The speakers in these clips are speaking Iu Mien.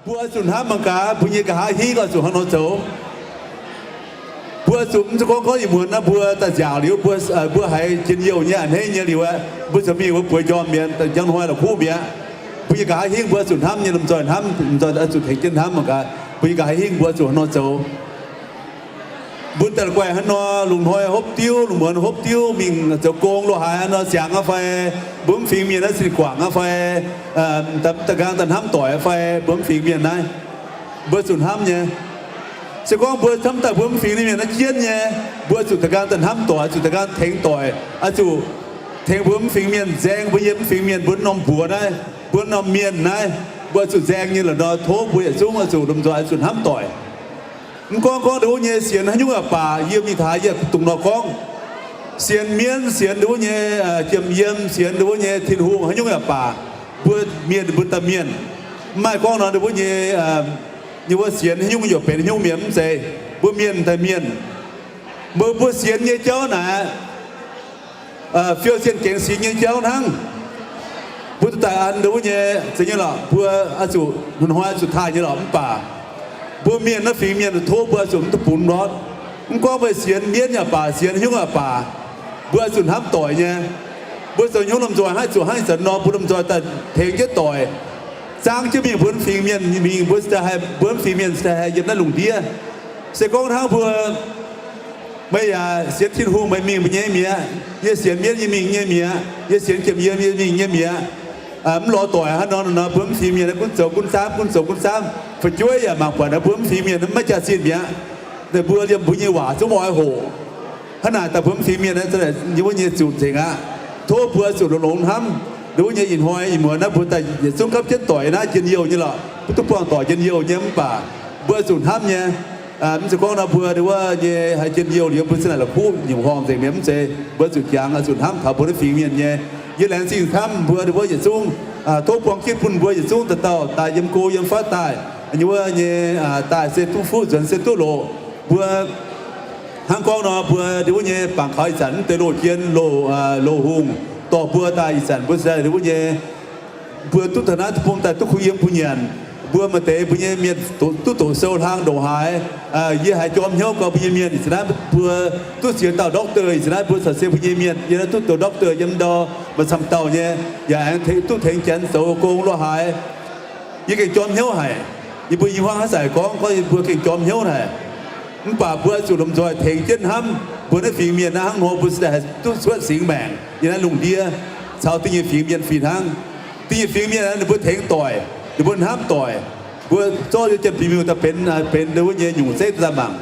Mbuo oix zuqc hnamv mangc gaax, mbuo nyei nqa'haav hingv oix zuqc hnangv nor zoux. Mbuo oix zuqc mv zuqc gorngv, gorngv ih muonz naaiv mbuo daaih nziaauc liuz, mbuo, mbuo haiz njien-youh nyei a'hneiv nyei liuz aeqv, mbuo zoux mingh wuov bueix njormh mi'aqv, njang hnoi la'kuqv mi'aqv. Mbuo nyei nqa'haav hingv mbuo oix zuqc hnamv nyei, lomh nzoih hnamv, lomh nzoih oix zuqc tengx jienv hnamv mangc gaax, mbuo nyei nqa'haav hingv mbuo oix zuqc hnangv nor zoux. Mbuo daaih la'guaih hnangv nor, lungh hnoi hopv diuv, lungh muonz hopv diuv mingh zoux gong lo haaix aqv nor, ziangx aqv fai mbuo mv fingx mienh naaiv sin guangc aqv fai da'nqaang daaih hnamv doic aqv fai mbuo mv fingx mienh naaiv, mbuo zuqc hnamv nyei. Se gorngv mbuo hnamv daaih mbuo mv fingx nyei mienh naaiv jienv nyei, mbuo zuqc da'nqaang daaih hnamv doic, zuqc da'nqaang tengx doic, oix zuqc tengx mbuo mv fingx mienh, nzaeng mbuo yiem mv fingx mienh mbuo norm mbuox naaiv, mbuo norm mienh naaiv, mbuo zuqc nzaeng nyei la'nor, tov mbuo yietc zungv oix zuqc lomh nzoih oix zuqc hnamv doic. Mv gorngv gorngv nduov nyei sienx haaix nyungc yaac baac, yie mingh taux yie dungx nor gorngv, sienx mienv, sienx nduov nyei jiem yiem, sienx nduov nyei Tin-Hungh haaix nyungc yaac baac, mbuo mienh mbuo daaih mienh, mv maaih gorngv nor nduov nyei, nyei wuov sienx haaix nyungc yaac benx haaix nyungc mienh mv zeiz. Mbuo mienh daaih mienh, mbuo, mbuo sienx nyei jauv naaic fiou zienh gengx sienx nyei jauv hnangv. Mbuo duqv daaih an nduov nyei zeiz nyei lorqc, mbuo oix zuqc hnoi-hnoi oix zuqc taaih nyei lorqc. Mv baac mbuo mienh naaiv fingx mienh tov mbuo oix zuqc mv duqv bungx ndortv. Mv gorngv meih sienx mienv yaac baac, sienx haaix nyungc yaac baac, mbuo oix zuqc hnamv doic nyei. Mbuo zoux hnyouv lomh nzoih haih zuqc hnangv ih zanc nor, mbuo lomh nzoih daaih tengx jienv doic, zaang jienv mingh mbuo fingx mienh mingh, mbuo, mbuo fingx mienh cingx daaih haih yiem naaiv lungh ndiev. Se gorngv hnangv mbuo, meih yaac sienx Tin-Hungh, meih mingh mbuo nyei mi'aqv. Yie sienx mienv, yie mingh nyei mi'aqv. Yie sienx jiem yiem, yie mingh nyei mi'aqv. Mv lorz doic hnangv nor, nor mbuo mv fingx mienh gunv zoux gunv zaamv, gunv zoux gunv zaamv, fu'jueiv yaac mangc buatc mbuo mv fingx mienh maiv jaax-zinh mi'aqv. Mbuo liemh mbuo nyei waac zungv oix hoqc. Hnangv naaic daaih mbuo mv fingx mienh nyei wuov nyei zuqc nzengc aqv. Tov mbuo zuqc longx-longx hnamv. Nduov nyei ih hnoi ih muonz naaiv mbuo daaih yietc zungv gapv jienv doic naaiv njien-youh nyei lorqc, mbuo duqv buangh doic njien-youh nyei mv baac mbuo zuqc hnamv nyei. Mv zeiz gorngv nor mbuo wuov nyei haiz njien-youh liuz mbuo za'naaic la'kuqv nyungc horngh nzengc mi'aqv, mv zeiz. Mbuo zuqc jangx, zuqc hnamv taux mbuo naaiv fingx mienh nyei. Yie laengz zingh hnamv mbuo wuov yietc zungv. Tov buang jienv bun mbuo yietc zungv dauh dauh daaih yiem go yiem fatv daaih, nyei wuov nyei daaih se duqv fuqv nzuonx se duqv loqc. Mbuo hnangv gorngv nor mbuo wuov nyei bangc kaux ih zanc mv deix loz jien, loz hungh dorh mbuo daaih ih zanc mbuo se wuov nyei mbuo duqv taux naaiv deic-bung daaih duqv kuh yiem kuh nyanc. Mbuo maaih deix mbuo nyei mienh duqv doqc sou hlang ndongc haaix. Yie haiz jorm hnyouv gorngv mbuo nyei mienh ih zanc naaiv mbuo duqv ziex dauh doctor, ih zanc naaiv mbuo caux se mbuo nyei mienh yiem naaiv duqv doqc doctor yiem ndau maaih camv dauh nyei, yaac aengx duqv tengx janx zoux gong lo haaix. Yie gengh jorm hnyouv haic. Yie mbuo i hmuangv haaix zanc gorngv, gorngv yie mbuo gengh jorm hnyouv haic. Mv baac mbuo zuqc lomh nzoih tengx jienv hnamv mbuo naaiv fingx mienh naaiv hnangv nor mbuo cingx daaih haih duqv cuotv singx maengc yiem naaiv lungh ndiev caux da'nyeic fingx mienh fih hnangv. Da'nyeic fingx mienh ninh mbuo tengx doic, ninh mbuo hnamv doic. Mbuo zorqv Janx-Ba'miuh daaih benx, benx wuov nyei nyungc zeiv daaih mangc.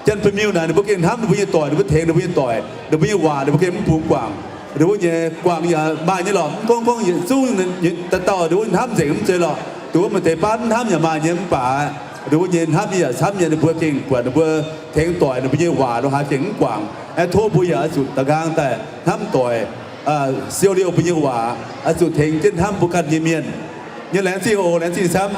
Janx-Ba'miuh naaic ninh mbuo gengh hnamv ninh mbuo nyei doic, ninh mbuo tengx ninh mbuo nyei doic, ninh mbuo nyei waac ninh mbuo gengh mv bungx guangc. Ninh mbuo nyei guangc yaac maaih nyei lorqc. Mv gorngv gorngv yietc zungv dauh dauh ninh mbuo hnamv nzengc mv zeiz lorqc. Dongh wuov maaih deix baav mv hnamv yaac maaih nyei mv baac ninh mbuo nyei hnamv yaac camv nyei. Ninh mbuo gengh buatc ninh mbuo tengx doic, ninh mbuo nyei waac lo haaix gengh mv guangc. Aeqv, tov mbuo yaac oix zuqc da'nqaang daaih hnamv doic, siou liouh mbuo nyei waac, oix zuqc tengx jienv hnamv mbuo ganh nyei mienh. Nyei laengz zingh oc, laengz zingh camv.